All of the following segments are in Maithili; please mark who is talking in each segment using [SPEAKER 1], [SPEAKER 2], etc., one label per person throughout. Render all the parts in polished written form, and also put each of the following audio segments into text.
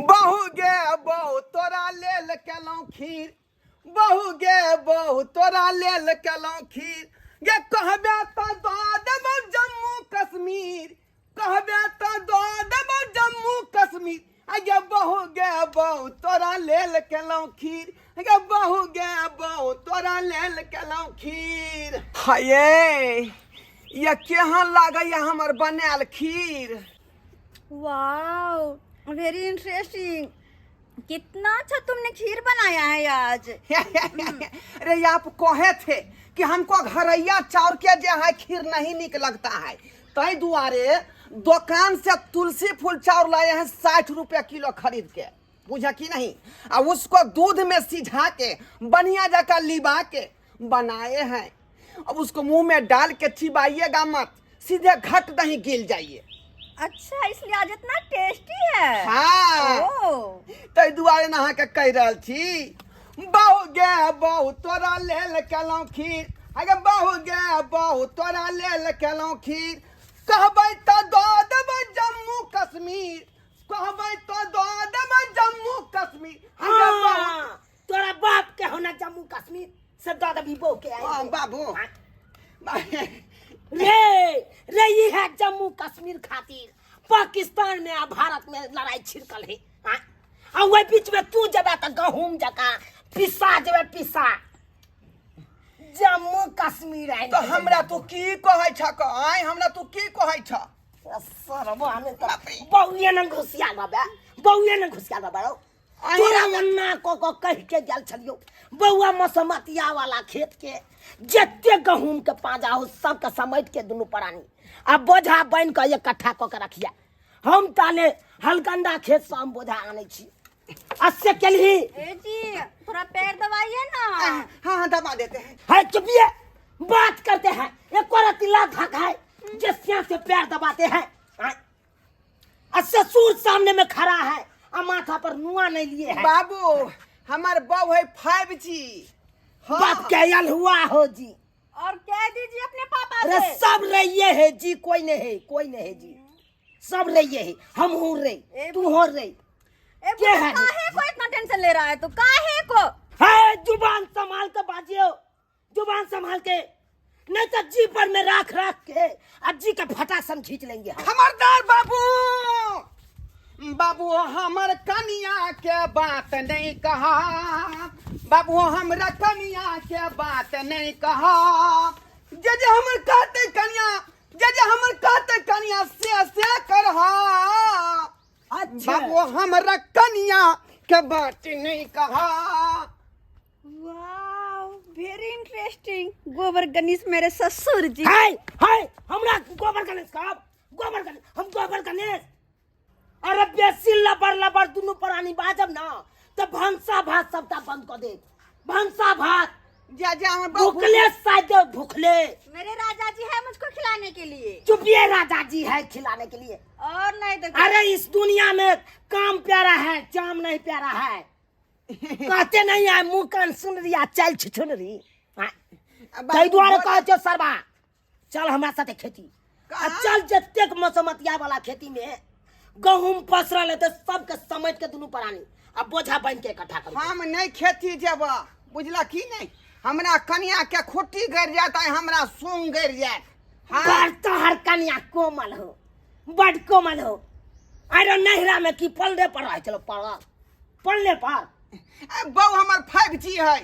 [SPEAKER 1] बहु गे बहु तोरा लेल केलहुँ खीर, बहु गे बहु तोरा लेल केलहुँ खीर, गे कहबे तऽ दऽ देबौ जम्मू कश्मीर, कहबे तऽ दऽ देबौ जम्मू कश्मीर, आ गे बहु गे बहु तोरा लेल केलहुँ खीर, गे बहु गे बहु तोरा लेल केलहुँ खीर। हे ये केहन लागैया हमर बनायल खीर?
[SPEAKER 2] वाओ, वेरी इंटरेस्टिंग, कितना अच्छा तुमने खीर बनाया है आज।
[SPEAKER 1] अरे आप कहे थे कि हमको घरैया चाउर के जो है खीर नहीं निक लगता है, तई दुआरे दुकान से तुलसी फूल चाउर लाए हैं 60 रुपया किलो खरीद के, बुझा कि नहीं, आ उसको दूध में सिझा के बढ़िया जगह लिबा के बनाए हैं। अब उसको मुंह में डाल के चिबाइएगा मत, सीधे घट दही गिल जाइए।
[SPEAKER 2] अच्छा, इसलिए आज इतना टेस्टी है।
[SPEAKER 1] हाँ।
[SPEAKER 2] ओ।
[SPEAKER 1] तै दुआरे नहा के कहि रहल छी, बहु गे बहु तोरा लेल केलहुँ खीर, अगे बहु गे बहु तोरा लेल केलहुँ खीर, कहबै तऽ दऽ देबै जम्मू कश्मीर, कहबै तऽ दऽ देबै जम्मू कश्मीर। अगे बहु।
[SPEAKER 3] हाँ, तोरा बाप के होना जम्मू कश्मीर से दऽ देबही बहू के।
[SPEAKER 1] हाँ, बाबू।
[SPEAKER 3] रे रे ई है जम्मू कश्मीर खातिर पाकिस्तान में आ भारत में लड़ाई छिड़कल है। हाँ? आ ओहि बीच में तू जेबे तऽ गहूम जकाँ पिसा जेबे, पिसा जम्मू कश्मीर आइ।
[SPEAKER 1] तो हमरा तू की कहै छ? आइ हमरा तू की कहै छ?
[SPEAKER 3] सरबा ने तऽ बौए ने घुसिया बाबा, बौए ने घुसिया बाबा रौ। तोरा मन्ना कऽ कऽ कहि के गेल छलियौ, बौआ मसमतिया वाला खेत के जते गहूम के पाजा हो सबके समेट के दुनू प्राणी आ बोझा बनि कऽ इकट्ठा कऽ के रखिया, हम ताले हलकंडा खेत से हम बोझा आनै छी। आ से केलही?
[SPEAKER 2] ए जी, थोड़ा पैर दबाइए ना।
[SPEAKER 1] हाँ हाँ, दबा देते हैं।
[SPEAKER 3] है चुपिए, बात करते हैं, एक रत्ती लात धक है जे सिया से पैर दबाते हैं। आ ससुर सामने में खड़ा है आ माथा पर नुआ नहीं लिए है।
[SPEAKER 1] बाबू, हमार बहू है 5G। हाँ।
[SPEAKER 3] बाप के आयल हुआ हो जी।
[SPEAKER 2] और कह दीजिए अपने पापा
[SPEAKER 3] अरे
[SPEAKER 2] से।
[SPEAKER 3] सब रहिए है जी, कोई नहीं है, कोई नहीं है जी, सब रहिए है, हम हूँ रे,
[SPEAKER 2] ए
[SPEAKER 3] तू हो रे।
[SPEAKER 2] ए
[SPEAKER 3] के
[SPEAKER 2] बुढ़ा,
[SPEAKER 3] है?
[SPEAKER 2] काहे को इतना टेंशन ले रहा है तू, काहे को?
[SPEAKER 3] है जुबान संभाल के बाजियो, जुबान संभाल के, नहीं तो जी पर में राख राख के अब जी का फटासन खींच लेंगे हम।
[SPEAKER 1] खबरदार बाबू, बाबू हमर कनिया के बात नहीं कहा, बाबू हमरा कनिया के बात नहीं कहा, जे जे हमर कहते कनिया, जे जे हमर कहते कनिया से से करहा।
[SPEAKER 3] अच्छा।
[SPEAKER 1] बाबू हमरा कनिया के बात नहीं कहा।
[SPEAKER 2] वाह, वेरी इंटरेस्टिंग, गोबर गणेश मेरे ससुर जी।
[SPEAKER 3] हाय हाय, हमरा गोबर गणेश कहब, गोबर गणेश, हम गोबर गणेश। अरे बेसी लबर लबर दुनू प्राणी बाजब ना तो भनसा भात सबटा बंद कऽ देब, भनसा भात।
[SPEAKER 1] जा जा हमर बहू।
[SPEAKER 3] भूखले शायद भूखले।
[SPEAKER 2] मेरे राजा जी है मुझको खिलाने के लिए।
[SPEAKER 3] चुपिए, राजा जी है खिलाने के लिए।
[SPEAKER 2] और नहीं तो क्या?
[SPEAKER 3] अरे इस दुनिया में काम प्यारा है, चाम नहीं प्यारा है। कहते नहीं आए मुंह कान सुन रही आ चल छुछुन रही। हाँ। ताहि दुआरे कहै छियौ सरबा, चल हमरा साथे खेती आ चल, जतेक मसमतिया वाला खेती में गहूम पसरल हेतै सबके समेट के दुनू प्राणी आ बोझा बान्हि के इकट्ठा करू।
[SPEAKER 1] हम नहीं खेती जेब, बुझला की नहीं, हमरा कनिया के खुट्टी गड़ जात, हमरा सूंग गड़ जात। हाँ।
[SPEAKER 3] बड़ तोहर कनिया कोमल हो, बड़ कोमल हो। अरे नहिरा में की पलरे पर रहै छलो, पड़ल पड़ले पर।
[SPEAKER 1] ए, बहू हमर 5G है,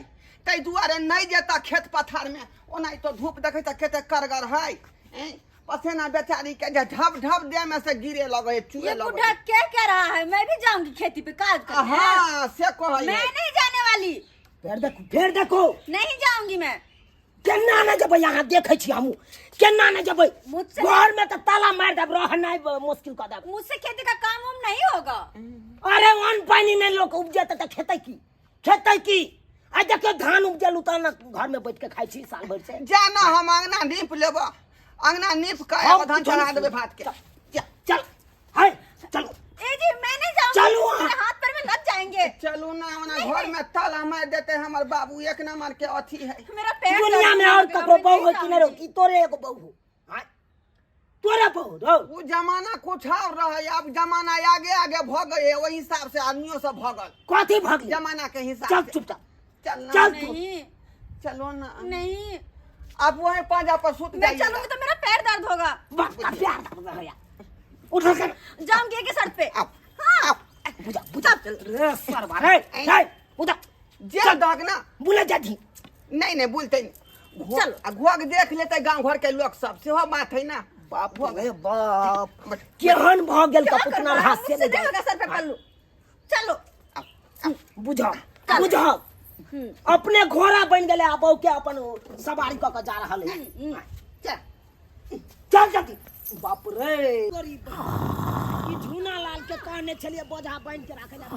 [SPEAKER 1] ताहि दुआरे नहीं जेता खेत पथार में। ओना तो धूप देखै त कते करगर है, ए, पसेना बेचारी के जे ढब ढब देह में से गिरे लगे, चुए
[SPEAKER 2] ये
[SPEAKER 1] लगे।
[SPEAKER 2] बुढ़ा क्या कह रहा है? मैं भी जाऊंगी खेती पे काज करने।
[SPEAKER 1] हाँ, से कहै
[SPEAKER 2] मैं
[SPEAKER 1] है।
[SPEAKER 2] नहीं जाने वाली।
[SPEAKER 3] फेर देखो, फेर देखो।
[SPEAKER 2] नहीं जाऊंगी मैं।
[SPEAKER 3] केना नहि जेबै? यहाँ देखै छी हमहूँ, केना नहि जेबै?
[SPEAKER 2] मुझसे
[SPEAKER 3] घर में तऽ ताला मारि देब, रहनाइ मुश्किल कऽ देब।
[SPEAKER 2] मुझसे खेती का काम वाम नहीं होगा।
[SPEAKER 3] अरे अन्न पानि नहि लोक उपजेतै तऽ खेतै की, खेतै की? आ देखियौ धान उपजेलू तहन ने घर में बैठ के खाइ छी साल भरि से।
[SPEAKER 1] जा ना, हम अंगना नीप लेब, अंगना नीप के
[SPEAKER 3] हम
[SPEAKER 1] धान
[SPEAKER 3] किछो
[SPEAKER 1] चढ़ा
[SPEAKER 3] नहि
[SPEAKER 1] देबै भात के।
[SPEAKER 3] चल चल, हाय चलो।
[SPEAKER 2] ए जी, मैं नहीं जाऊंगी।
[SPEAKER 3] चलो वहाँ।
[SPEAKER 2] मेरे हाथ पैर में लग जाएंगे।
[SPEAKER 1] चलू ना, ओना घर में ताला मार देते हमर बाबू, एक नंबर के अथी है।
[SPEAKER 2] मेरा पैर
[SPEAKER 3] दुनिया
[SPEAKER 2] दर्द
[SPEAKER 3] में और
[SPEAKER 2] होने लगा,
[SPEAKER 3] ककरो
[SPEAKER 2] मैं
[SPEAKER 3] बहू
[SPEAKER 2] नहीं
[SPEAKER 3] हो कि नहीं रहो
[SPEAKER 2] जाऊंगी।
[SPEAKER 3] कि तोरे एगो बहू हो? हाँ? तोरा बहु रौ।
[SPEAKER 1] ओ जमाना कुछ और रहे, अब जमाना आगे आगे भ गए, ओहि हिसाब से आदमियों सब भ गल।
[SPEAKER 3] कथी भऽ गेलै?
[SPEAKER 1] जमाना के हिसाब
[SPEAKER 3] चल
[SPEAKER 1] से।
[SPEAKER 3] चुपचाप
[SPEAKER 1] चल ना।
[SPEAKER 3] चल तू।
[SPEAKER 2] नहीं।
[SPEAKER 1] चलो ना।
[SPEAKER 2] नहीं।
[SPEAKER 1] आप वहीं पांजा पर सुत
[SPEAKER 2] मैं
[SPEAKER 1] जाइएगा।
[SPEAKER 2] चलूंगी तो मेरा पैर दर्द होगा।
[SPEAKER 3] बाप का प्यार दर्द हो गया। उठ कर।
[SPEAKER 2] जाऊंगी एक ही शर्त पे।
[SPEAKER 1] आओ, आओ।
[SPEAKER 3] बुझा बुझा रे सरवा रे रे बुझा।
[SPEAKER 1] जे दहक ना।
[SPEAKER 3] बुला जाती।
[SPEAKER 1] नहीं नहीं बोलते नहीं।
[SPEAKER 2] चलो।
[SPEAKER 1] आ घोघ देख लेते गांव घर के लोग सब, सेहो बात है ना।
[SPEAKER 3] बाप रे बाप, केहन भऽ गेल
[SPEAKER 2] क्या
[SPEAKER 3] कपुतना
[SPEAKER 2] करबा?
[SPEAKER 3] हाथ से
[SPEAKER 2] मुझसे
[SPEAKER 3] ले
[SPEAKER 2] नहीं
[SPEAKER 3] जाए।
[SPEAKER 2] होगा सर पे पल्लू। चलो।
[SPEAKER 3] बुझा बुझा, अपने घोड़ा बन गेलै आ बहू के अपन सवारी कऽ के जा रहल है।
[SPEAKER 1] चल
[SPEAKER 3] चल जल्दी। बाप रे, ई झूना लाल के कहने छलियै बोझा बान्हि के राखै लए,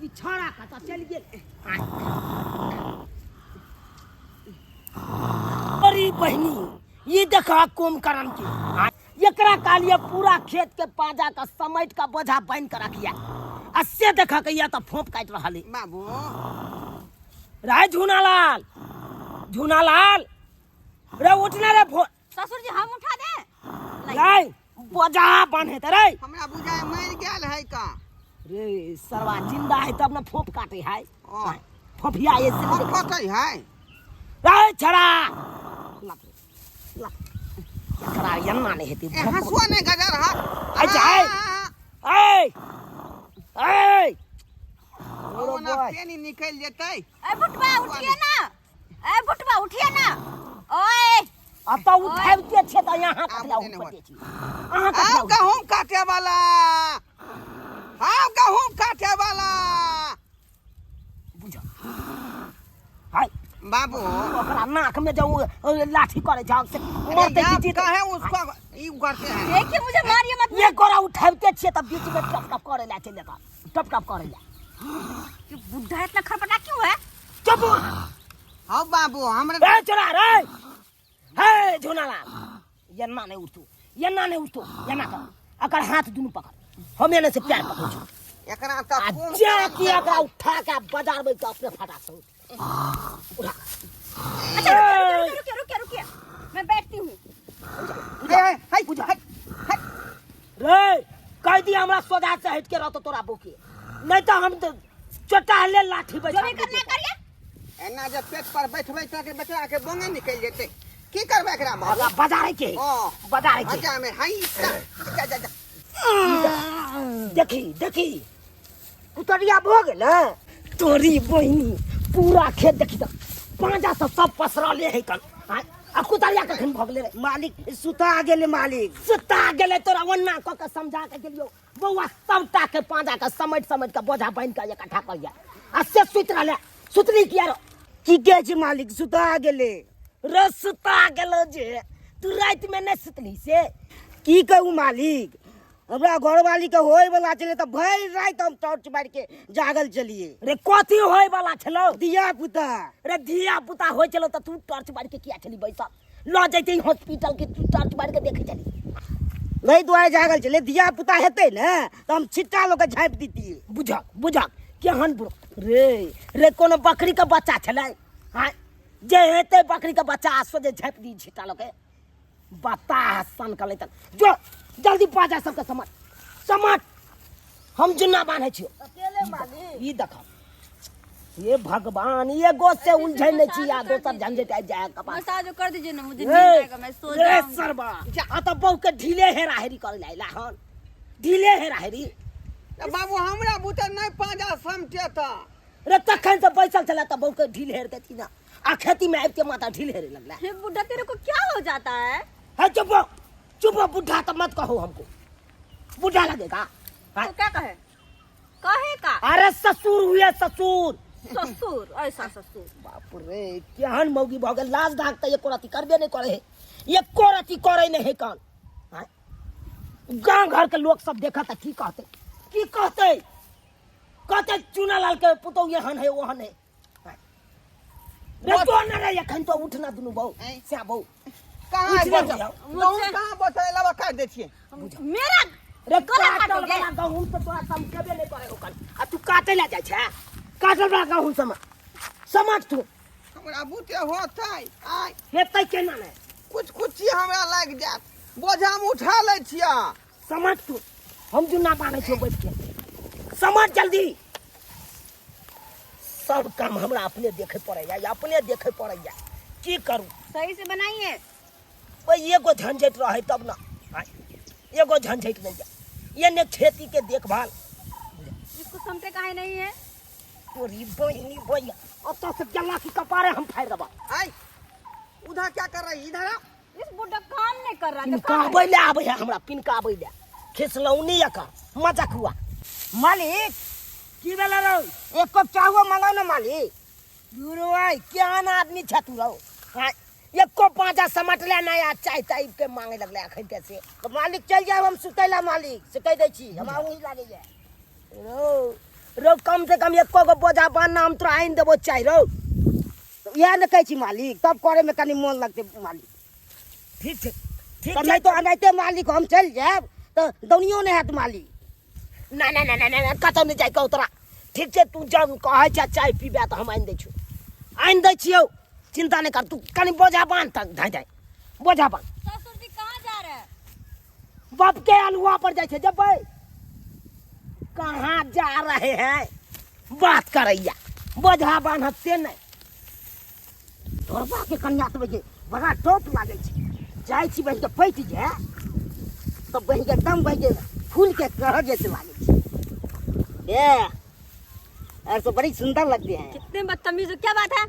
[SPEAKER 3] ई छौड़ा कतऽ चलि गेल? अरे बहिनी, ई देखा कुंभकर्ण के, एकरा कहलिए पूरा खेत के पाजा के समेट के बोझा बान्हि के रखिया, आ से देखा के या तऽ फोंप काटि रहल है।
[SPEAKER 1] बाबू
[SPEAKER 3] रे झूनालाल, झूनालाल रे, उठना रे फोन।
[SPEAKER 2] ससुर जी हम उठा दे।
[SPEAKER 3] रे बोझा बान्हे त रे।
[SPEAKER 1] हमरा बुझाय मरि गेल है का।
[SPEAKER 3] रे सरवा जिंदा है तब ना फोंप काटे है।
[SPEAKER 1] ओ।
[SPEAKER 3] फोफिया ऐसे नहीं
[SPEAKER 1] फोंप काटे है।
[SPEAKER 3] रे छड़ा लप लप, एकरा एना नहीं हेतै।
[SPEAKER 1] ए हंसुआ नहीं गजर हा।
[SPEAKER 3] अच्छा, ए। ए ए
[SPEAKER 1] ओना पेनी निकलि जेतै।
[SPEAKER 2] ए बुटवा उठिए ना, ए बुटवा उठिए ना। ओए
[SPEAKER 3] आ तऽ उठाबिते छियै तऽ यहाँ
[SPEAKER 1] आबू
[SPEAKER 3] ककरा
[SPEAKER 1] देने
[SPEAKER 3] उपटे छी? अहाँ ककरा
[SPEAKER 1] आउ गहूम काटे वाला, आउ गहूम काटे वाला।
[SPEAKER 3] बुझ हाय
[SPEAKER 1] बाबू,
[SPEAKER 3] ओकरा नाक में जो लाठी करे जाओ से
[SPEAKER 1] अरे
[SPEAKER 3] मरते
[SPEAKER 1] आप
[SPEAKER 3] की जीत।
[SPEAKER 1] काहे उसको ई करते हैं?
[SPEAKER 2] देखिए मुझे मारिए मत।
[SPEAKER 3] ये गोरा उठाबिते छियै तऽ बीच में टप टप करे ला चलि जेता, टप टप करे ला।
[SPEAKER 2] ये बुढ़ा इतना खरपटा क्यों है?
[SPEAKER 3] चुप।
[SPEAKER 1] हाँ बाबू हमरा
[SPEAKER 3] ए चोरा रे, हे झोनालाल, एन्ना नहीं उठतू, एन्ना नहीं उठतू, एन्ना कर, अकर हाथ दुनू पकड़, हम एने से पैर पकड़ छु।
[SPEAKER 1] एकरा त
[SPEAKER 3] आ
[SPEAKER 1] कोन
[SPEAKER 3] जे कि एकरा उठा के बाजार में अपने फटा से उठा।
[SPEAKER 2] अच्छा रुकिए रुकिए रुकिए रुकिए, मैं बैठती हूँ।
[SPEAKER 1] हे हे हे हे
[SPEAKER 3] रे कह दिया हमरा सोझा से हट के रहतो तोरा बोके, नहीं तो हम तो चोटा ले लाठी बैठा
[SPEAKER 2] जो भी करना करिए।
[SPEAKER 1] एना जे पेट पर बैठबै त के बेटा के बोंगे निकलि जेतै। की करबै एकरा में?
[SPEAKER 3] बाबा बाजार के
[SPEAKER 1] ओ
[SPEAKER 3] बाजार के
[SPEAKER 1] बाजार में हाई जा जा जा।
[SPEAKER 3] देखी देखी कुतरिया भऽ गेल तोरी बहिनी, पूरा खेत देखी त पांजा सब सब पसरले है कन। आ कुतरिया कखन भऽ गेलै रे?
[SPEAKER 4] मालिक सुता गेलै। मालिक
[SPEAKER 3] सुता गेलै। तोरा ओन्ना कऽ के समझा के गेलियौ बौआ, सबटा के पांजा के समेट समेट के बोझा बान्हि के इकट्ठा करिया, आ से सुति रहलै। सुतली किया रो?
[SPEAKER 4] की कहै छै मालिक सुता गेलै?
[SPEAKER 3] रे सुता गेलो जे तू राति में नहीं सुतली से?
[SPEAKER 4] की कहू मालिक, हमरा घरवाली के होय वाला छलै तऽ भरि राति हम टॉर्च मारि के जागल छलियै।
[SPEAKER 3] रे कथी होय वाला छलौ?
[SPEAKER 4] धिया पुता।
[SPEAKER 3] रे धिया पुता होय छलौ तऽ तू टॉर्च मारि के किया छली बैसल? लऽ जैते हॉस्पिटल के तू टॉर्च मारि के देखै छली।
[SPEAKER 4] एहि दुआरे जागल छलै, धिया पुता हेतै ने तऽ हम छिट्टा लऽ के झाँपि दितियै।
[SPEAKER 3] बुझक बुझक केहन बुढ़ रे। रे कोनो बकरी के बच्चा छलै? हाँ जे हेतै बकरी के बच्चा आ सोझे झाँपि दी छिट्टा लऽ के। बता सन कलै तक जो जल्दी बाजा सबके समट समट, हम जुन्ना बान्है छियौ।
[SPEAKER 4] अकेले मालिक।
[SPEAKER 3] ई देख ये भगवान, ये गो से उलझै नहि छी आ दोसर झंझट आबि जाय कपार।
[SPEAKER 2] मसाज कर दीजिए ना मुझे, नींद
[SPEAKER 3] रे
[SPEAKER 2] आएगा, मैं सो
[SPEAKER 3] रे
[SPEAKER 2] जाऊंगी।
[SPEAKER 3] सरबा, आ तऽ बहू के ढीले हेरा हेरी करे ला हन, ढीले हेरा हेरी।
[SPEAKER 1] त बाबू हमरा बुते नहीं पांजा समटे त।
[SPEAKER 3] रे तखन से बैसल छलै तऽ बहू के ढील हेर देती ना, आ खेती में आबिते माता ढील हेरे लगला।
[SPEAKER 2] ये बुढ़ा तेरे को क्या हो जाता है?
[SPEAKER 3] है चुप हो, चुप हो बुढ़ा तो मत कहो हमको, बुढ़ा लगेगा। हाँ?
[SPEAKER 2] तो क्या कहे कहे का?
[SPEAKER 3] अरे ससुर हुए ससुर।
[SPEAKER 2] ससुर ऐसा ससुर।
[SPEAKER 3] बाप रे केहन मौगी भऽ गेल, लाज धाक तऽ एको रति करबे नहि करे है, एको रति करे नहि है कान। हाँ? गाँव घर के लोग सब देखत तऽ की कहते, की कहते? कहते चूना लाल के पुतहु एहन है ओहन है। हाँ? रे तो ना रे एखन तो उठना दुनू बहू श्या बहू।
[SPEAKER 1] कहाँ
[SPEAKER 3] उठने
[SPEAKER 1] बचल?
[SPEAKER 3] दियौ।
[SPEAKER 1] गहूम कहाँ बचल? लबा काटि दै छियै।
[SPEAKER 2] मेरा
[SPEAKER 3] रे
[SPEAKER 2] गला
[SPEAKER 3] काटल
[SPEAKER 2] काटोगे?
[SPEAKER 3] वाला गहूम तऽ तोरा समझेबे नहि करे ओकर, आ तू काटै लए जाइ छै काटल वाला गहूम समझ समझ तू।
[SPEAKER 1] हमरा बुते होतै आइ
[SPEAKER 3] हेतै केना नहि?
[SPEAKER 1] कुछ कुछ हमरा लागि जायत बोझा हम उठा लै छियै।
[SPEAKER 3] समझ तू, हम जुन्ना बान्है छियौ बैठ के, समझ जल्दी। सब काम हमरा अपने देखे पड़ैया, अपने देखे पड़ैया, की करू?
[SPEAKER 2] सही से बनाइए।
[SPEAKER 3] ओहि एगो झंझटि रहै तब ने, आँय, एगो झंझटि नहि यऽ, एने खेती के देखभाल।
[SPEAKER 2] इसको समझते काहे नहीं है?
[SPEAKER 3] तोरी बहिनी भैया, ओतऽ से गेला की कपारे हम फाड़ि देबा।
[SPEAKER 1] आय उधर क्या कर रही, इधर आ।
[SPEAKER 2] इस बुढ़ा काम नहीं कर रहा था।
[SPEAKER 3] पिनकाबै लए आबै है हमरा, पिनकाबै लए खिसलौनी एकर मजाक हुआ।
[SPEAKER 4] मालिक
[SPEAKER 3] की भेलै रौ?
[SPEAKER 4] एक कप चाहो मंगाओ ना मालिक।
[SPEAKER 3] गुरु केहन आदमी छ तू रौ? हाँ, एको पाँचा समटले नहि आ चाय ताय के मांगे लगले अखन ते से।
[SPEAKER 4] तो मालिक चल जाओ, हम सुतैला मालिक से कह दै छी, हमरा वही लागैया।
[SPEAKER 3] रौ रौ कम से कम एको गो बोझा बान्हना, हम तोरा आनि देबो चाय रौ।
[SPEAKER 4] तो इएह ने कहै छी मालिक, तब करे में कनी मोन लगतै मालिक।
[SPEAKER 3] ठीक छै, ठीक
[SPEAKER 4] तऽ
[SPEAKER 3] छै।
[SPEAKER 4] नहि तो एनाहिते मालिक हम चलि जायब तऽ दौनियो नहि हैत मालिक।
[SPEAKER 3] ना ना ना ना ना, कतौ नहि जाय कहू तोरा। ठीक छै, तू जब कहै छै चाय पीबे तऽ हम आनि दै छियौ, आनि दै छियौ, चिंता नहि कर। तू कनी बोझा बान्ह तक धाइ धाइ बोझा बान्ह।
[SPEAKER 2] ससुर जी कहाँ जा रहे हैं?
[SPEAKER 3] बाप के अलुआ पर जाइ छै, जबै कहाँ जा रहे हैं बात करैया, बोझा बान्हत से नहि।
[SPEAKER 4] तोरबा के कन्या सब जे बड़ा टॉप लागै छै, जाइ छी बहिन के पैट जाय तऽ बहिन के एकदम बहिन के फूल के कह जैसे लागै छै। ए और तो बड़ी सुंदर लगती है।
[SPEAKER 2] कितने बदतमीज हो, क्या बात है?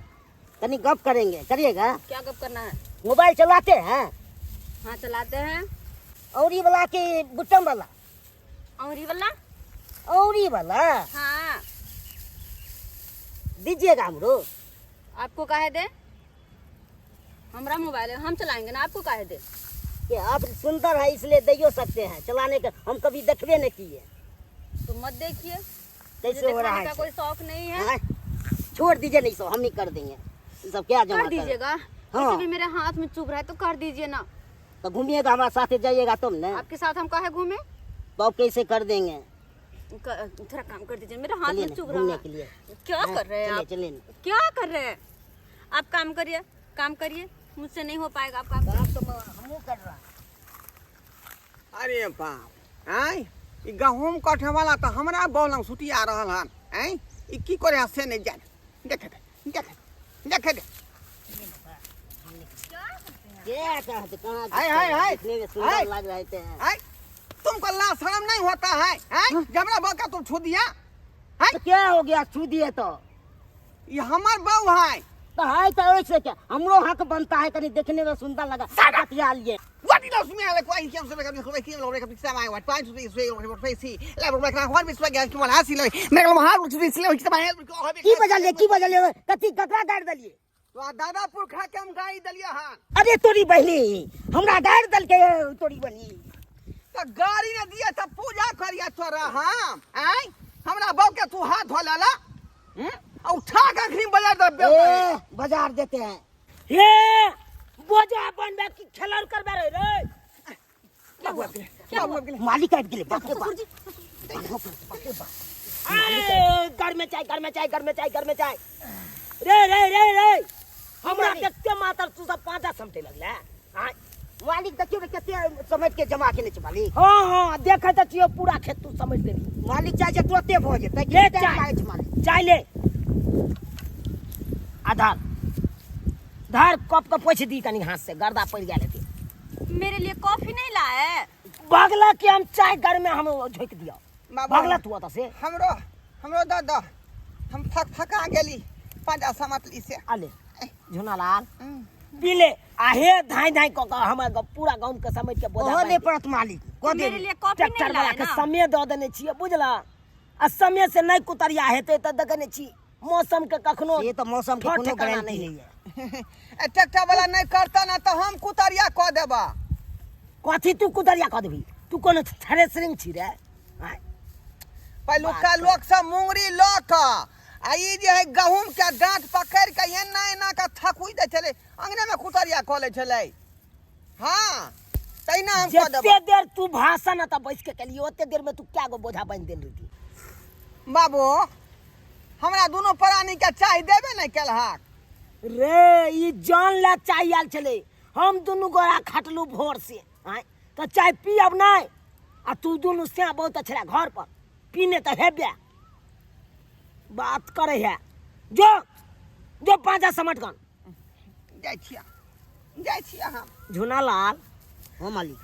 [SPEAKER 4] तनी गप करेंगे, करिएगा?
[SPEAKER 2] क्या गप करना है?
[SPEAKER 4] मोबाइल चलाते हैं?
[SPEAKER 2] हाँ चलाते हैं।
[SPEAKER 4] और ये वाला के बुटम वाला?
[SPEAKER 2] और ये वाला?
[SPEAKER 4] और ये वाला?
[SPEAKER 2] हाँ।
[SPEAKER 4] दीजिएगा हमरो।
[SPEAKER 2] आपको काहे दे? हमरा मोबाइल है, हम चलाएंगे ना, आपको काहे दे?
[SPEAKER 4] कि आप सुंदर है इसलिए दे सकते हैं चलाने का, हम कभी देखबे नहीं किए।
[SPEAKER 2] तो मत देखिए।
[SPEAKER 4] कैसे हो रहा
[SPEAKER 2] दिखाने
[SPEAKER 4] है?
[SPEAKER 2] का कोई शौक नहीं है।
[SPEAKER 4] हाँ? छोड़ दीजिए, नहीं सो हम ही कर देंगे ये सब, क्या जमा
[SPEAKER 2] कर दीजिएगा।
[SPEAKER 4] हाँ।
[SPEAKER 2] वैसे भी मेरे हाथ में चुभ रहा है तो कर दीजिए ना।
[SPEAKER 4] तो घूमिएगा हमारे साथ जाइएगा तुम ना।
[SPEAKER 2] आपके साथ हम काहे घूमे?
[SPEAKER 4] तो आप कैसे कर देंगे?
[SPEAKER 2] थोड़ा काम कर दीजिए, मेरे हाथ
[SPEAKER 4] चलिए
[SPEAKER 2] में
[SPEAKER 4] ना,
[SPEAKER 2] चुभ रहा
[SPEAKER 4] घूमने
[SPEAKER 2] है।
[SPEAKER 4] के लिए।
[SPEAKER 2] क्या
[SPEAKER 4] हाँ,
[SPEAKER 2] कर रहे हैं
[SPEAKER 4] चलिए,
[SPEAKER 2] आप?
[SPEAKER 4] चलिए ना।
[SPEAKER 2] क्या कर रहे हैं आप? काम करिए, काम करिए, मुझसे नहीं हो पाएगा। आप काम
[SPEAKER 4] काम तो हमहूँ कर रहा।
[SPEAKER 1] अरे बाप, आँय ई गहूम कटे वाला तऽ हमरा बौलंग सुतिया रहल हन। आँय ई की करे है से नहीं जान। देखे दे, देखे दे, देखे दे।
[SPEAKER 4] क्या कहते, कहाँ
[SPEAKER 1] हाय, हाय, हाय।
[SPEAKER 4] देखने में सुंदर
[SPEAKER 1] हाय।
[SPEAKER 4] लग रहे थे।
[SPEAKER 1] आँय तुमको ला शर्म नहीं होता है? आँय जबरा बहू का तुम छू दिया? आँय
[SPEAKER 4] तो क्या हो गया छू दिए तो?
[SPEAKER 1] ये हमार बहू है।
[SPEAKER 4] तो है तो ऐसे क्या हमरो हक बनता है, कहीं देखने में सुंदर लगा बतिया लिए।
[SPEAKER 1] What did you smell like? Why can't you make a look at the what finds to this way or face?
[SPEAKER 4] की बजलिए, की बजलिए, कथी ककरा गाड़ि देलिए?
[SPEAKER 1] तो दादा पुरखा के हम गाड़ी देलिए हन।
[SPEAKER 4] अरे तोरी बहिनी हमरा गाड़ि देलकै तोरी बहिनी।
[SPEAKER 1] तो गाड़ी ने दिए तो पूजा करिया तोरा हम। आँय हमरा बहू के तू हाथ धो लेला आ उठा के अखनी बाजार दे।
[SPEAKER 4] ए बाजार देते हैं।
[SPEAKER 3] हे बोझा बनबे की खेलर करबे रे रे?
[SPEAKER 1] बाबू आबि गेलै।
[SPEAKER 4] मालिक आबि गेलै, बाप रे बाप।
[SPEAKER 3] आए, घर में चाय, घर में चाय, घर में चाय, घर में चाय। रे रे रे रे हमरा देखते मातर तू सब पांचा समटे लगले। आय
[SPEAKER 4] मालिक देखियौ ने कते समझ के जमा केने छै मालिक।
[SPEAKER 3] हाँ हाँ देखै तऽ छियौ पूरा खेत तू समझ देबी।
[SPEAKER 4] मालिक चाहे छै तुरते भऽ जेतै,
[SPEAKER 3] ले
[SPEAKER 4] टाइम
[SPEAKER 3] चाय।
[SPEAKER 4] लागै छै मालिक।
[SPEAKER 3] चाय ले, आधार धार कप के पोछि दी कनी हाथ से, गर्दा पड़ि गेल हेतै।
[SPEAKER 2] मेरे लिए कॉफी नहीं लाए?
[SPEAKER 3] बगला के हम चाय घर में हम झोंकि दियौ।
[SPEAKER 1] बाबू,
[SPEAKER 3] बगला तू ओतऽ से।
[SPEAKER 1] हमरो हमरो दऽ दऽ, हम फक फका गेली पाँचा समतली से।
[SPEAKER 3] अले झुनालाल पी ले, आ हे धाई धाई कऽ कऽ हमर पूरा गाँव के समझ के बोझा
[SPEAKER 4] ओहो
[SPEAKER 3] बान्हि
[SPEAKER 4] नहि
[SPEAKER 3] दे।
[SPEAKER 4] पड़त मालिक, कऽ
[SPEAKER 2] मेरे
[SPEAKER 4] देब।
[SPEAKER 2] लिए कॉफी
[SPEAKER 3] ट्रैक्टर
[SPEAKER 2] नहीं
[SPEAKER 3] वाला
[SPEAKER 2] लाए
[SPEAKER 3] के
[SPEAKER 2] ना?
[SPEAKER 3] समय दऽ देने छियै बुझला, आ समय से नहि कुतरिया हेतै तऽ देखै नहि छी मौसम के कखनो
[SPEAKER 4] से तऽ मौसम के
[SPEAKER 3] ठोर
[SPEAKER 4] कोनो
[SPEAKER 3] ठेकाना
[SPEAKER 4] गारंटी
[SPEAKER 3] नहि
[SPEAKER 4] नहीं है।
[SPEAKER 1] ए ट्रैक्टर वाला नहीं करता ना तो हम कुतरिया कऽ देबा।
[SPEAKER 3] कथी तू कुतरिया कऽ देबही? तू कोनो थ्रेसरिंग छी रे? आँय।
[SPEAKER 1] पहिलुका लोक सब मुंगरी लऽ कऽ आ ई जे है गहूम के डाँट पकड़ि के एना एना के थकुइ दै छलै, अंगने में कुतरिया कऽ लै छलै। हाँ तहिना हम कऽ देबा।
[SPEAKER 3] जते देर तू भाषण एतऽ बैस के केलियै ओते देर में तू कए गो बोझा बान्हि देल रहिती?
[SPEAKER 1] बाबू हमरा दुनू प्राणी के चाय देबे नहि केलहक।
[SPEAKER 3] रे ई जान ला चाय आयल छलै, हम दुनू गोरा खटलू भोर से आँय तऽ चाय पियब नहि आ तू दुनू सैं बहुत अच्छा घर पर पीने तऽ हेबे बात करे है जो जो पाँचा समट गन
[SPEAKER 1] जाइ छियै, जाइ छियै हम।
[SPEAKER 3] झुनालाल।
[SPEAKER 4] हाँ मालिक।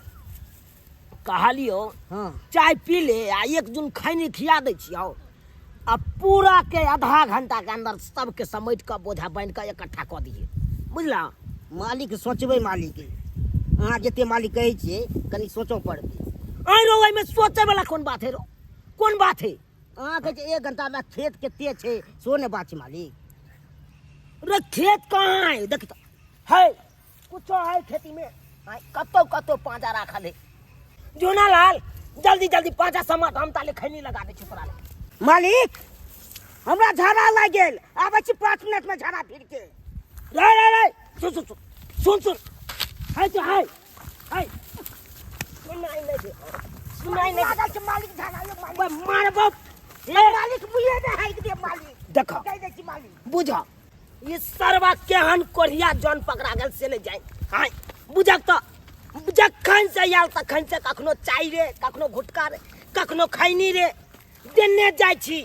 [SPEAKER 3] कहलियो
[SPEAKER 4] हाँ
[SPEAKER 3] चाय पी ले आ एक जुन खैनी खिया दै छियौ आ पूरा के आधा घंटा के अंदर सबके समेट कऽ बोझा बान्हि कऽ इकट्ठा कऽ दिहे, बुझला?
[SPEAKER 4] मालिक सोचबै मालिक, अहाँ जते मालिक कहै छियै कनि सोचऽ पड़तै।
[SPEAKER 3] आइ रो, एहिमे सोचै वाला कोन बात है रो, कोन बात है?
[SPEAKER 4] अहाँ कहै छियै 1 घंटामे खेत कते छै सेहो नहि बात छै मालिक।
[SPEAKER 3] रे खेत कहाँ है? देख तऽ है कुछो है खेती में? आइ कतौ कतौ पाँजा राखल है। जोना लाल जल्दी जल्दी पाँजा समट, हम ताले खैनी लगा दै छी तोरा ले।
[SPEAKER 4] मालिक हमरा झाड़ा लागि गेल, आबै छी 5 मिनट में झाड़ा फिर के।
[SPEAKER 3] रे रे रे सुन सुन सुन सुन सुन, है तो है है सुनाई नहीं दे, सुनाई नहीं
[SPEAKER 4] लागल छै मालिक झाड़ा यौ मालिक।
[SPEAKER 3] बे मारबो
[SPEAKER 4] मालिक मुँहे ने हाइक दे मालिक।
[SPEAKER 3] देखो
[SPEAKER 4] कहि दै छी मालिक।
[SPEAKER 3] बुझ ई सरवा केहन कोढ़िया जन पकड़ा गेल से नहि जाय। हाँ बुझक तऽ जखन से आयल तखन से कखनो चाय रे, कखनो घुटका रे, कखनो खैनी रे देने जाइ छी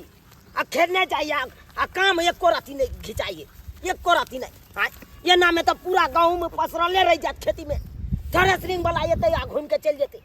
[SPEAKER 3] आ खेने जाइए आ काम एको रत्ती नहि घिचाइए, एको रत्ती नहि। हाँ एनामे तऽ पूरा गाँवमे पसरले रहि जायत खेती में, थ्रेसरिंग वाला एतै आ घूमि के चलि जेतै।